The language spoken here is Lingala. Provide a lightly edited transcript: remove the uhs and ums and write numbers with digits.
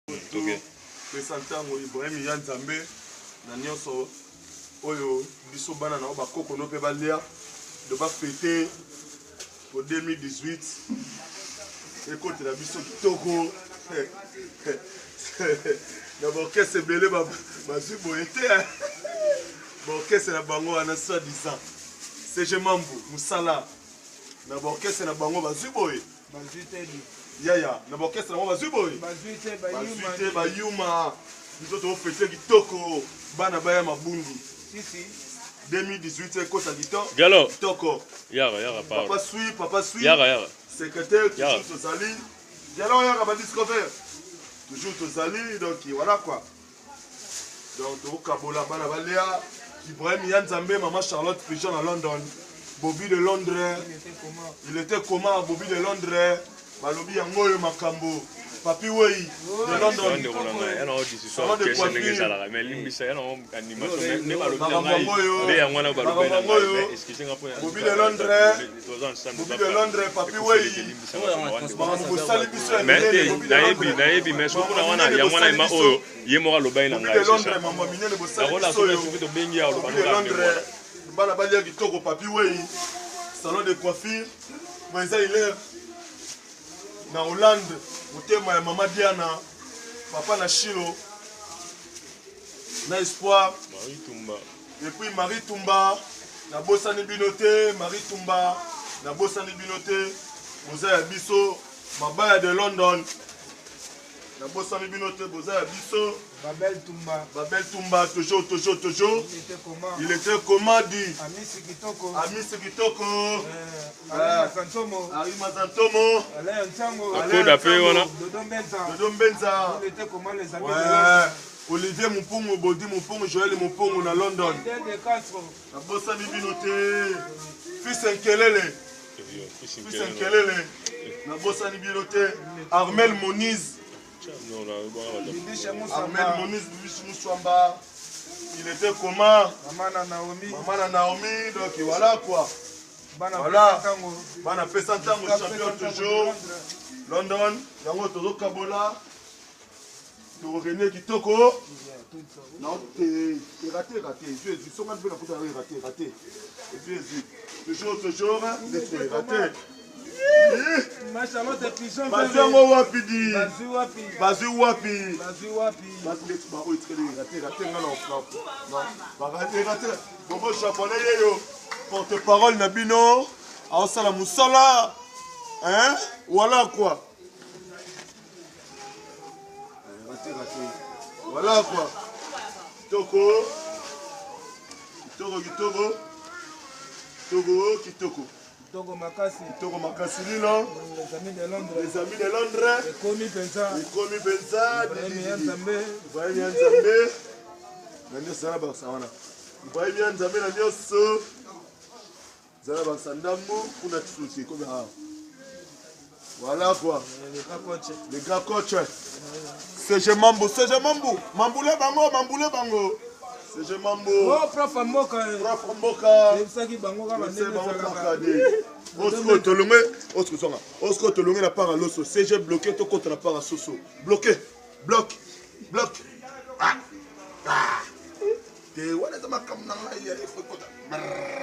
Okay. Pesa ntango Ibrahim ya Nzambe na nyonso oyo biso bana na yo bakoko no mpe balia do bafete po 2018 ekotela biso kitoko na baorchestre ebele bazwi boye te baorchestre na bango wana soit disant CG Mambu mosala na baorchestre na bango bazwi boye Bazwi te di. Yaya, na ba orchestre yango bazwi boye. Bazwi te bayuma. Bazwi te bayuma. Biso to fete kitoko. Bana baya mabundi. Si si. 2018 ekota kitoko. Diallo. Kitoko. Yaka yaka Papa sui, papa sui. Yaka yaka. Secrétaire toujours tozali. Diallo yaka ba discover. Toujours tozali donc voilà quoi. Donc tokokabola bana balia Ibrahim ya Nzambe, maman Charlotte Pigeon à London, Bobby de Londres. Il était comment Bobby de Londres? Balobi yango oyo makambo. Papi Wei de London. Ndeko na ngai, yana discussion orchestre ndenge ezalaka, mais limbisa yana animation nde balobi na ngai nde yango wana balobi na ngai, mais excuse nga mpo Bobby de Londres, Bobby de Londres, Papi Wei. Makambo bosali biso ya mais minene, te Bobby de nayebi Londres. nayebi mais soki mpona Makambo wana minene yango wana bosali ema biso. oyo ye moko alobaki na Bobby ngai de c'est Londres, ça makambo minene bosali nakola biso soki oyo. soki tobengi ya oloba Bobby de kaka ndenge Londres, wana bana balia kitoko, Papi Wei, salon de coiffure, bon eza hilaire na Hollande, motema ya mama Diana, papa na Shilo, na Espoir. Marie Tumba. Et puis Marie Tumba, nabosani bino te, Marie Tumba, nabosani bino te, boza ya biso, mabaya de London, nabosani bino te, boza ya biso. Babel Tumba. Babel Tumba, toujours, toujours, toujours. Il était comment? Il était comment dit? Amisi Kitoko. Amisi Kitoko. Ari Mazantomo. Ari Mazantomo. Alain Ntango. Akoda pe wana. Dodo Mbenza. Dodo Mbenza. Il était comment les amis? Ouais. Olivier Mupungu, Bodi Mupungu, Joël Mupungu na London. Fidel de Castro. Nabosani bino te. Fils Nkelele. Fils Nkelele. Nabosani bino te. Armel Moniz. Armel Moniz Bibiche Muswamba. Il était comment? Maman na Naomi. Maman na Naomi, donc voilà quoi. Bana Voilà. pesa ntango. Bana pesa ntango champion toujours. London, yango tozokabola. Tokorenie kitoko. Non, te erate erate ezwi ezwi songa mpe nakuta yango erate erate ezwi ezwi toujours toujours ndeti erate. Ma Charlotte Pigeon. Bazwi yango wapi di? Bazwi wapi? Bazwi wapi? Bazwi wapi? Bazwi ndeti baoyo etikali erate erate nga na na erate bongo japonais yeyo porte parole na bino aosala mosala hein voilà quoi. Raté, raté. Voilà quoi. Kitoko. Kitoko, kitoko. Kitoko, kitoko. Kitoko makasi. Kitoko makasi lino. Les amis de Londres. Les amis de Londres. Ekomi penza. Ekomi penza. Ibrahim ya Nzambe. Ibrahim ya Nzambe. Na nyonso na bakisa wana. Ibrahim ya Nzambe na nyonso. Zala bakisa ndambo kuna tsusi ekomi awa. Voilà quoi. Le grand coach. Le grand coach. CG Mambu, CG Mambu. Mamboule bango, mamboule bango. CG Mambu. Oh, prof Mboka. Prof Mboka. Yebisaki bango kaka Yebisaki ndenge bango ezalaka. kaka de. Osco tolonge, Osco songa. Osco tolonge na part ya loso. CG bloqué tokota na part ya soso. Bloqué. Bloc. Bloc. Ah. Ah. Te wana eza makambo na ngai ya efo ekota. Brrr.